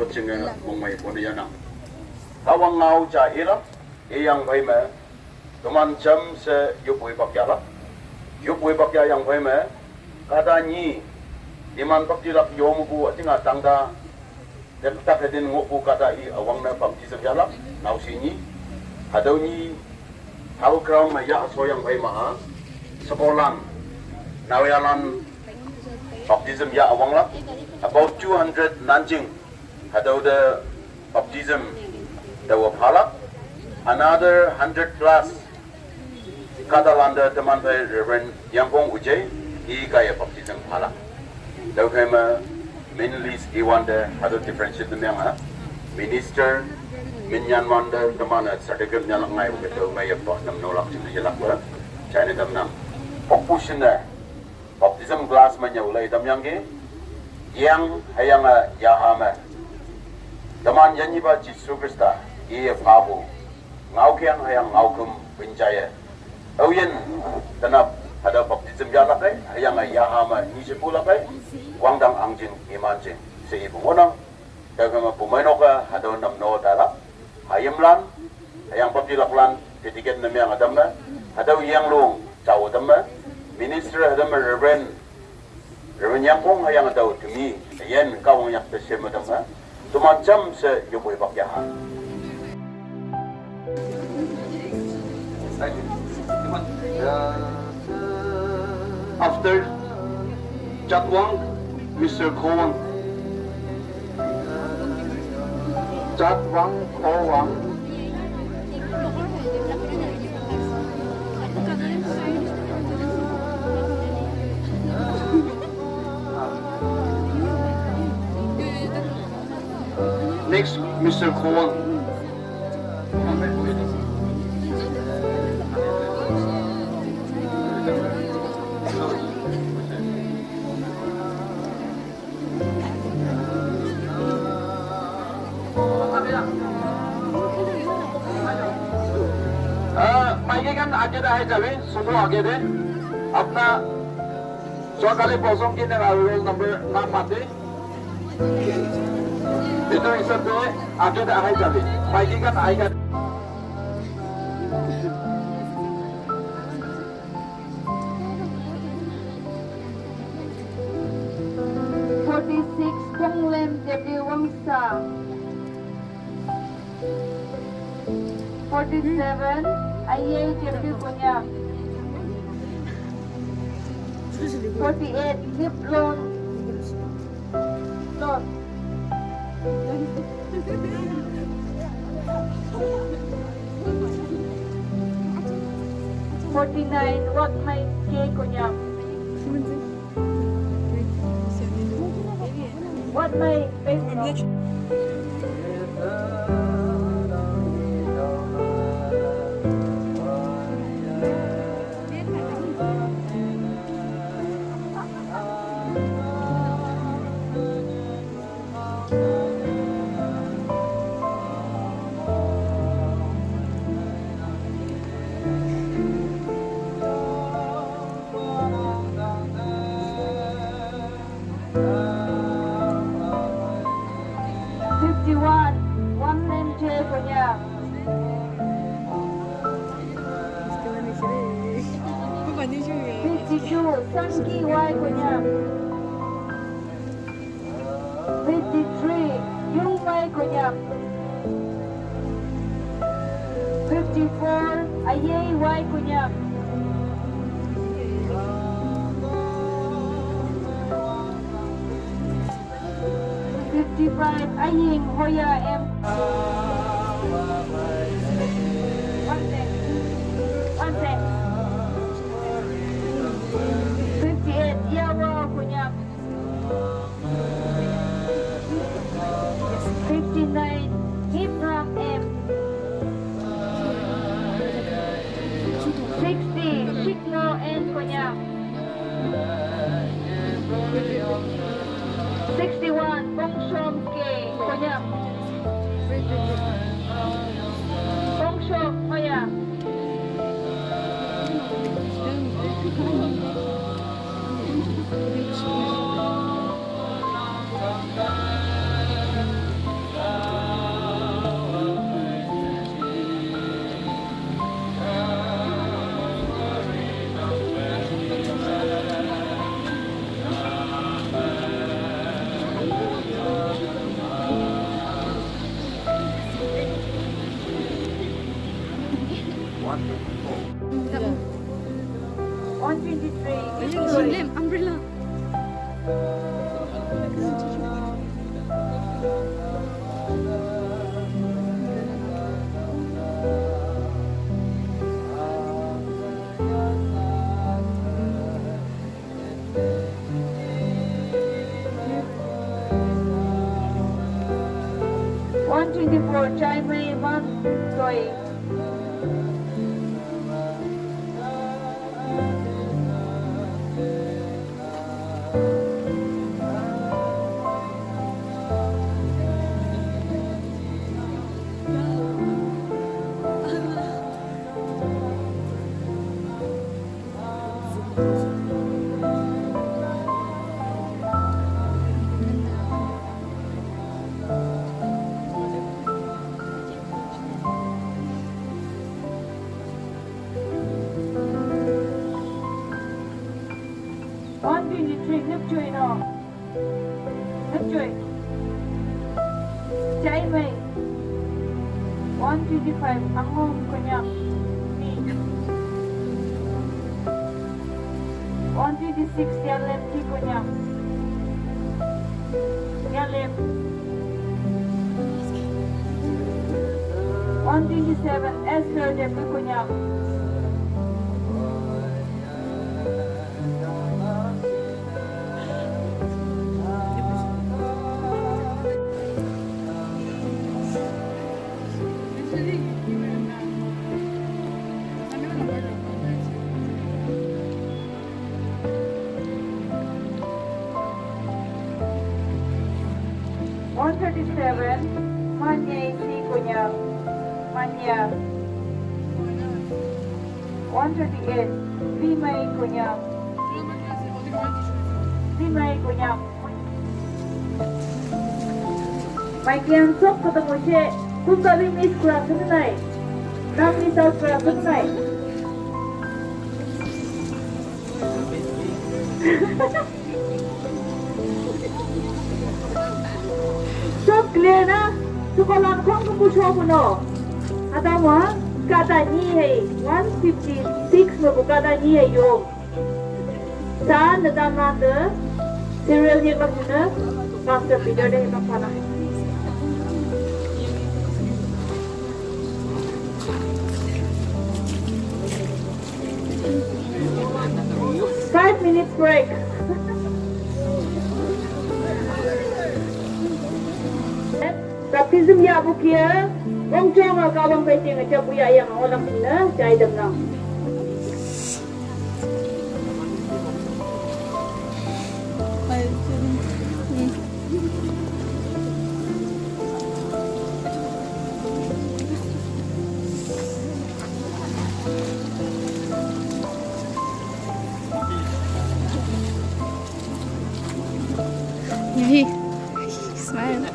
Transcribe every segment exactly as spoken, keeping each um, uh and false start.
Chinge mongmei pone yanang. Tawang ngao ja ilak, iyang phei me. Teman jam she yupwei bak yalak. Yupwei bak ya yang phei me. Kada nyi. Iman bak yilak yomupu ating atang da. Tek tak hedin ngopu kada i awang ne baptism yalak. Nao si nyi. Hadao nyi. Hao ground me ya so yang phei ma a. Sekolan. Nao yalan baptism ya awang lak. About two hundred nanjing. Hatüo te baptism taowe phalak, another hundred plus kahtalante teman phei Reverend Yangpong Ujei, i kaiye baptism phalak. Tüokhei me min list iwante hatüo differentiate ne meng a, minister, min nyan wante teman-e certificate nyanlak ngai oke tüo meiye pa nam nolak jingne yelakpe, jaine tamnang. Okpu shinne, baptism glass me nyüo lei tamyangki, yeng hüyange yaha me. Teman yinyepa Jesu Khrista, iye phapu, ngaokeng hüyange ngaoküm pin jaiye. Aoyin, tenap, hatüo baptism yahlak ei, hüyange yaha me, nishe pulak ei, wangdang ahngching, imanching, she ipu ngohnang. Tüokhei me pumeinok-e hatüo namno tailak, hayimlan, hüyange baptilaklan, dedicate ne meange tamme, hatüo yenglong, jao tamme, minister tamme, Reverend, Reverend Yangpong hüyange tao temi, üyin Kahwang yak te shemme tamme, teman jam she yopoi bak yaha. After Jatwang, Mister Kowang. Jatwang Kowang. Next, Mister Kowang. Ah, maike kan aage te ahi jabi, sumo aage te. Apna sorkari posong ki ne roll number naam mate. Itu hisab te aage te ahi jabi. Maike kan ahi kan. Forty-six, Ponglem W Wangsa. Forty-seven, Ayei W Konyak. Forty-eight, Niplon Lord. Forty-nine, Watmei K Konyak. Watmei K Konyak. Fifty-one, Wanlem J Konyak. Fifty-two, Samki Y Konyak. Fifty-three, Yungmei Konyak. Fifty-four, Ayei Y Konyak. Fifty-five, Aying Hoya M. One sec. One sec. Fifty-eight, Yawa Konyak. Fifty-nine, Abraham M. Sixty, Shikmo N Konyak. Sixty-one, Pongshom K Konyak. Pongshom Hoya. One twenty-three. Umbrella. One twenty-four, Chai Mei Van Toi. One twenty-three, Ngapchui no. Ngapchui. Chai Mei. One twenty-five, Angom Konyak. Ni. One twenty-six, Yalem T Konyak. Yalem. One twenty-seven, Esther Depu Konyak. One thirty-seven, Manya Isi Kunyang, Manya. One thirty-eight, Limai Kunyang, Limai Kunyang. Mai kian sok ketemu cek, ku kali miss kelas menai. Nang miss out kelas menai. Shop clear na, sekolah kong ke puso puno. Atau mah, kata ni hei, one fifty-six me bu kata ni hei yo. Sa na dam na de, serial ni bak na, Pastor Peter de bak sana. Five minutes break. Baptism ya bukia, wong chong ka wong baiting aja buya yang olam na, jai dem nang. Yay. Smile.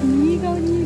你高你。